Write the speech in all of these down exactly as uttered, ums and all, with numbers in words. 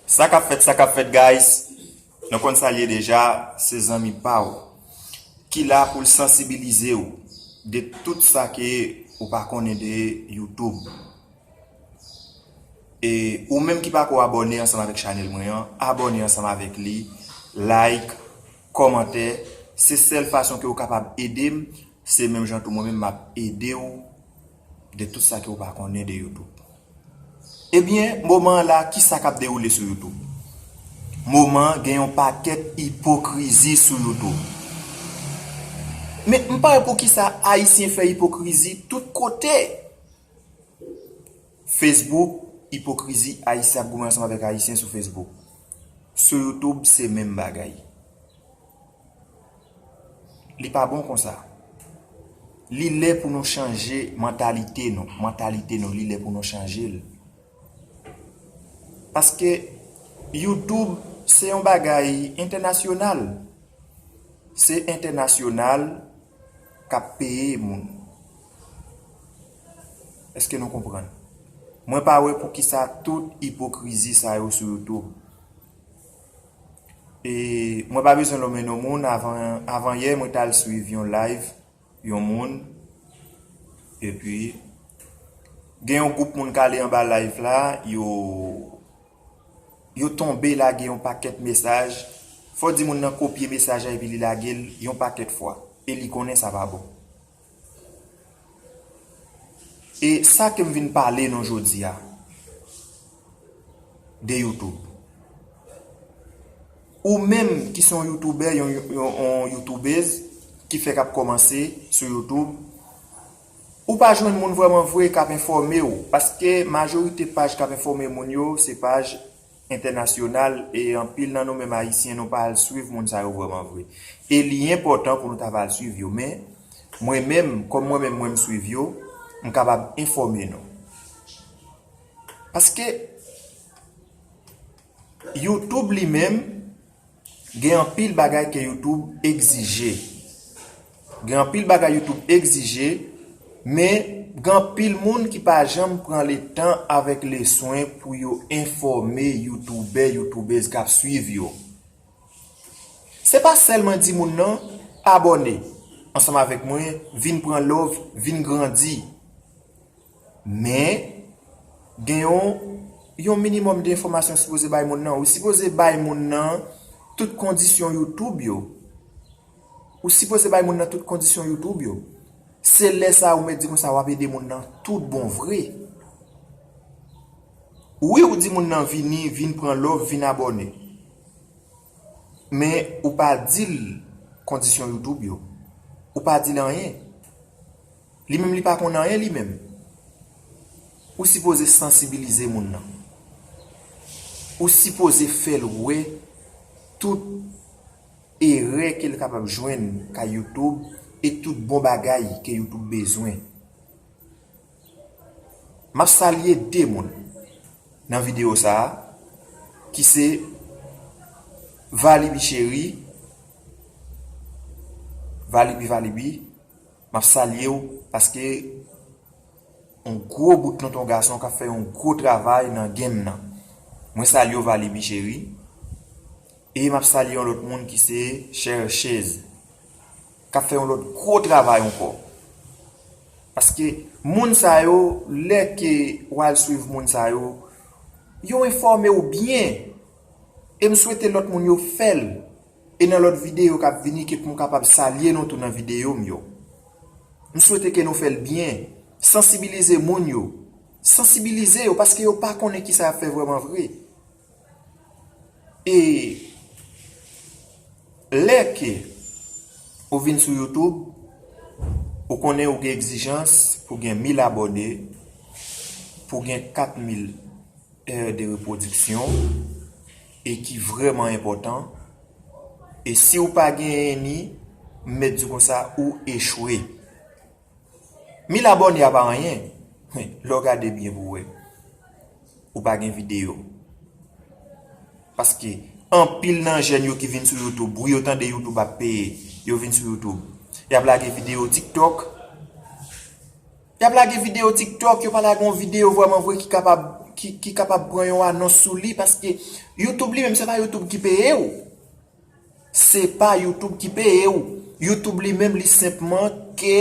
Sa k ap fèt, sa k ap fèt, guys? Nou konn sa l ye deja, se zanmi pa w ki la pou l sansibilize w de tout sa ke ou pa konnen de YouTube. E ou menm ki pako abòne ansanm avèk chanèl mwen an, abòne ansanm avèk li, like, kòmantè, se sèl fason ke ou kapab ede m, se menm jan tou mwen menm m ap ede w de tout sa ke ou pa konnen de YouTube. Ebyen, moman an la, ki sa k ap dewoule sou YouTube? Moman an, gen yon pakèt ipokrizi sou YouTube. Men, m pa wè poukisa Ayisyen fè ipokrizi tout kote. Facebook, ipokrizi, Ayisyen ap goumen ansanm avèk Ayisyen sou Facebook. Sou YouTube, se menm bagay. Li pa bon konsa. Li lè pou nou chanje mantalite nou. Mantalite nou, li lè pou nou chanje l. Paske YouTube, se yon bagay entènasyonal. Se entènasyonal k ap peye moun. Èske nou konprann? Mwen pa wè poukisa tout ipokrizi sa yo sou YouTube. E mwen pa bezwen lonmen non moun, avan, avan yè, mwen t al swiv yon live yon moun. Epi, gen yon gwoup moun k ale anba live la, yo, yo tonbe lage yon pakèt mesaj. Fò di moun nan kopye mesaj la epi li lage l yon pakèt fwa. E li konnen sa pa bon. E sa ke m vin pale nou jodi a, de YouTube. Ou menm ki se yon youtubè, yon, yon, yon youtubèz ki fèk ap kòmanse sou YouTube, ou pa jwenn moun vrèman vre k ap enfòme w, paske majorite paj k ap enfòme moun yo, se paj entènasyonal, e anpil nan nou menm Ayisyen, nou pa al swiv moun sa yo vrèman vre. E li enpòtan pou nou ta va al swiv yo, men mwen menm, kòm mwen menm mwen m swiv yo, m kapab enfòme nou. Paske YouTube li menm, gen anpil bagay ke YouTube egzije. Gen anpil bagay YouTube egzije, men gen anpil moun ki pa janm pran letan avèk leswen pou yo enfòme youtubè, youtubèz k ap swiv yo. Se pa sèlman di moun nan abòne ansanm avèk mwen, vin pran love, vin grandi. Men, gen yon, yon minimòm de enfòmasyon ou sipoze bay moun nan. Ou sipoze bay moun nan tout kondisyon YouTube yo. Ou sipoze bay moun nan tout kondisyon YouTube yo. Se lè sa a ou mèt di konsa w ap ede moun nan tout bon vre. Wi, ou di moun nan vini, vin pran love, vin abòne. Men ou pa di l kondisyon YouTube yo. Ou pa di l anyen. Li menm li pa konn anyen li menm. Ou sipoze sansibilize moun nan. Ou sipoze fè l wè tout erè ke l kapab jwenn kay YouTube e tout bon bagay ke YouTube bezwen. M ap salye de moun nan videyo sa a, ki se Valiby Cherie, Valiby, Valiby, m ap salye w paske yon gwo bout tonton gason k ap fè yon gwo travay nan game nan. Mwen salye w, Valiby Cherie. E m ap salye yon lòt moun ki se Chercheuse, k ap fè yon lòt gwo travay ankò. Paske moun sa yo, lè ke w al swiv moun sa yo, yo enfòme w byen. E m swete lòt moun yo fè l. E nan lòt videyo k ap vini, ke pou m kapab salye nou tou nan videyo m yo. M swete ke nou fè l byen. Sansibilize moun yo. Sansibilize yo, paske yo pa konnen kisa y ap fè vrèman vre. E lè ke ou vin sou YouTube, ou konnen ou gen egzijans pou gen mil abòne, pou gen kat mil è de repwodiksyon, e ki vrèman enpòtan. E si w pa genyen ni, m mèt di w konsa, ou echwe. Mil abòne a pa anyen. Lè w gade byen pou w wè. Ou pa gen videyo. Paske anpil nan jèn yo ki vin sou YouTube, wi, yo tande YouTube ap peye, yo vin sou YouTube. Y ap lage videyo TikTok. Y ap lage videyo TikTok, yo pa lage yon videyo vrèman vre ki kapab, ki, ki kapab pran yon anons sou li, paske YouTube li menm, se pa YouTube ki peye w. Se pa YouTube ki peye w. YouTube li menm, li senpman ke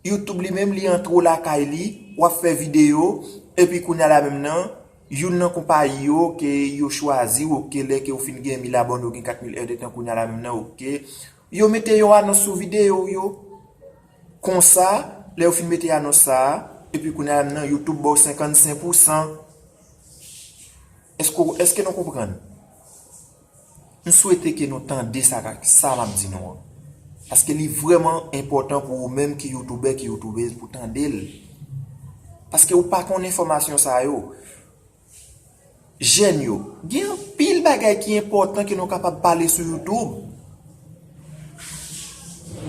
YouTube li menm, li antre w lakay li, w ap fè videyo, epi kounye a la menm nan, youn nan konpayi yo ke yo chwazi w, ke lè ke w fin gen mil abòne, w gen kat mil è de tan kounye a la menm nan, oke, yo mete yon anons sou videyo w yo. Konsa, lè yo fin mete anons sa a, epi kounye a la menm nan, YouTube ba w senkannsenk pousan. Èske, èske nou konprann? M swete ke nou tande sa, sa m ap di nou an. Paske li vrèman enpòtan pou ou menm ki youtubè, ki youtubèz, pou tande l. Paske ou pa konn enfòmasyon sa yo. Jèn yo, gen anpil bagay ki enpòtan ke nou kapab pale sou YouTube.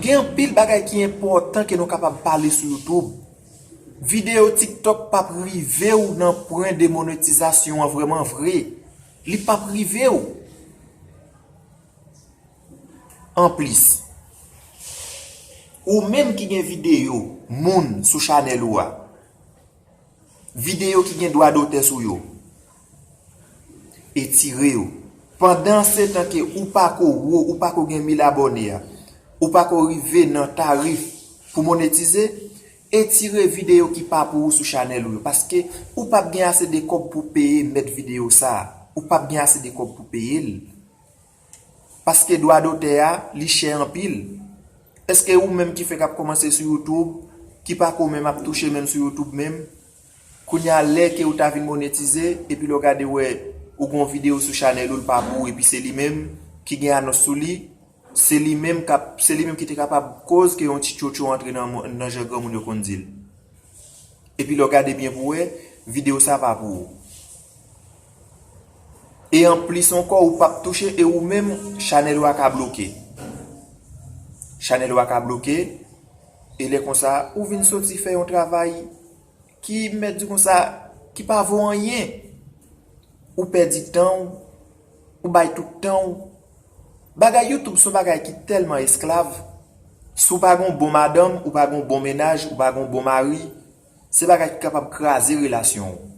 Gen anpil bagay ki enpòtan ke nou kapab pale sou YouTube. Videyo TikTok p ap rive w nan pwen de monetizasyon an vrèman vre. Li p ap rive w. Anplis, ou menm ki gen videyo moun sou chanèl ou a, videyo ki gen dwa dotè sou yo, etire yo. Pandansetan ke ou pa ko wo, ou pa ko gen mil abòne a, ou pa ko rive nan tarif pou monetize, etire videyo ki pa pou ou sou chanèl ou yo, paske ou p ap gen ase de kòb pou peye mèt videyo sa a. Ou p ap gen ase de kòb pou peye l. Paske dwa dotè a, li chè anpil. Èske ou menm ki fèk ap kòmanse sou YouTube, ki pa ko menm ap touche menm sou YouTube menm, kounye a lè ke ou ta vin monetize, epi lè w gade wè ou gon videyo sou chanèl ou, l pa pou ou, epi se li menm ki gen anons sou li, se li menm k ap, se li menm ki te kapab koz ke yon ti tchotcho antre nan, nan jan granmoun yo konn di l. Epi lè w gade byen pou wè, videyo sa pa pou ou. E anplis ankò, ou p ap touche, e ou menm, chanèl ou a ka bloke. Chanèl ou a ka bloke, e lè konsa, ou vin soti fè yon travay ki, m mèt di konsa, ki pa vo anyen. Ou pèdi tan w, ou bay tout tan w. Bagay YouTube se yon bagay ki tèlman esklav. Si w pa gen yon bon madanm, ou pa gen yon bon mennaj, ou pa gen yon bon mari, se bagay ki kapab kraze relasyon w.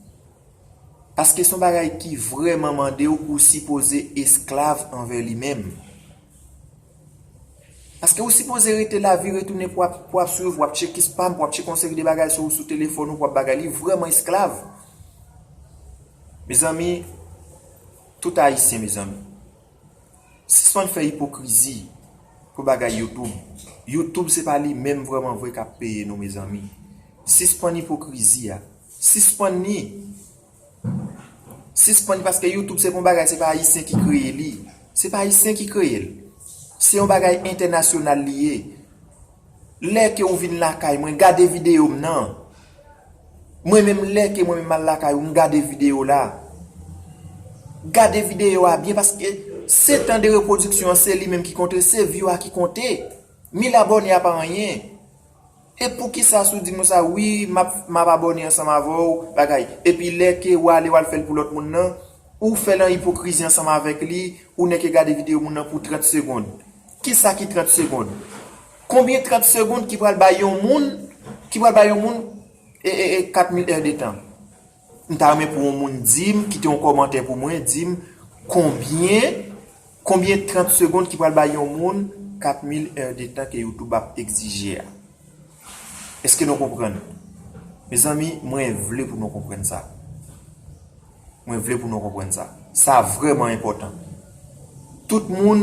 Paske se yon bagay ki vrèman mande w pou w sipoze esklav anvè li menm. Paske ou sipoze rete la, vire tounen pou w ap, pou w ap swiv, w ap tcheke spam, pou w ap tcheke yon seri de bagay sou, sou telefòn ou, pou w ap bagay. Li vrèman esklav. Mezanmi, tout Ayisyen, mezanmi, sispann fè ipokrizi pou bagay YouTube. YouTube se pa li menm vrèman vre k ap peye nou, mezanmi. Sispann ipokrizi a. Sispann li. Sispann li, paske YouTube se pa yon bagay, se pa Ayisyen ki kreye li. Se pa Ayisyen ki kreye l. Se yon bagay entènasyonal li ye. Lè ke ou vin lakay mwen, gade videyo m nan. Mwen menm, lè ke mwen menm al lakay ou, m gade videyo la. Gade videyo a byen, paske se tan de repwodiksyon an, se li menm ki konte, se view a ki konte. Mil abòne a pa anyen. E poukisa si w di m sa, wi, m ap, m ap abòne ansanm avè w, bagay. Epi lè ke w ale, w al fè l pou lòt moun nan, ou fè l an ipokrizi ansanm avèk li, ou nèke gade videyo moun nan pou trant segonn. Kisa ki trant segonn? Konbyen trant segonn ki pral bay yon moun, ki pral bay yon moun, e, e, e, kat mil è de tan? M ta renmen pou yon moun di m, kite yon kòmantè pou mwen, di m konbyen, konbyen trant segonn ki pral bay yon moun kat mil è de tan ke YouTube ap egzije a. Èske nou konprann? Mezanmi, mwen vle pou nou konprann sa. Mwen vle pou nou konprann sa. Sa vrèman enpòtan. Tout moun,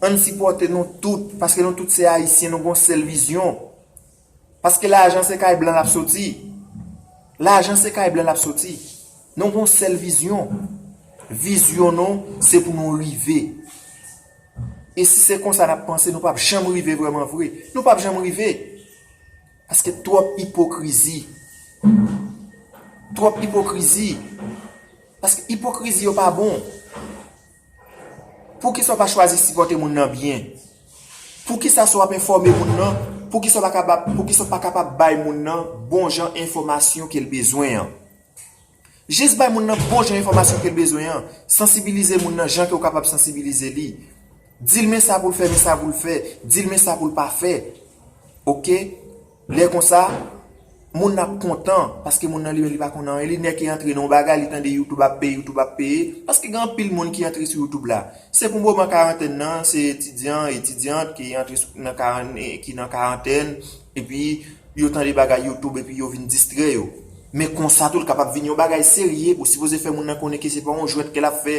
ann sipòte nou tout, paske nou tout se Ayisyen, nou gon sèl vizyon. Paske lajan se kay blan l ap soti. Lajan se kay blan l ap soti. Nou gon sèl vizyon. Vizyon nou, se pou nou rive. E si se konsa n ap panse, nou p ap janm rive vrèman vre. Nou p ap janm rive. Paske twòp ipokrizi. Twòp ipokrizi. Paske ipokrizi yo pa bon. Poukisa w pa chwazi sipòte moun nan byen? Poukisa si w ap enfòme moun nan, poukisa w pa kapab, poukisa w pa kapab bay moun nan bon jan enfòmasyon ke l bezwen an? Jis bay moun nan bon jan enfòmasyon ke l bezwen an. Sansibilize moun nan jan ke w kapab sansibilize li. Di l men sa pou l fè, men sa pou l fè. Di l men sa pou l pa fè. Oke? Lè konsa, Moun nan ap kontan, paske moun nan li menm li pa konn anyen, li nèk e antre nan yon bagay, li tande YouTube ap peye, YouTube ap peye, paske gen anpil moun ki antre sou YouTube la. Se pou moman karantèn nan, se etidyan, etidyant ki antre sou, nan karan-, ki nan karantèn, epi yo tande bagay YouTube, epi yo vin distrè yo. Men konsa tou, l kapab vin yon bagay serye, ou sipoze fè moun nan konnen ke se pa yon jwèt ke l ap fè.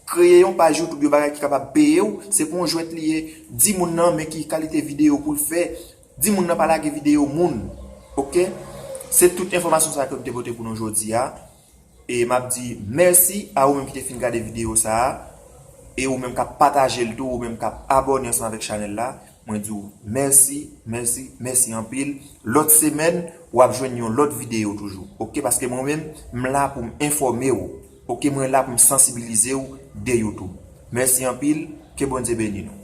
Kreye yon paj YouTube, yon bagay ki kapab peye w, se pa yon jwèt li ye. Di moun nan men ki kalite videyo pou l fè. Di moun nan pa lage videyo moun. Oke? Se tout enfòmasyon sa ke m te pote pou nou jodi a. E m ap di mèsi a ou menm ki te fin gade videyo sa a. E ou menm k ap pataje l tou, ou menm k ap abòne ansanm avèk chanèl la. Mwen di w mèsi, mèsi, mèsi anpil. Lòt semèn, w ap jwenn yon lòt videyo toujou. Oke? Paske mwen menm, m la pou m enfòme w. Oke? Mwen la pou m sansibilize w de YouTube. Mèsi anpil. Ke Bondye beni nou.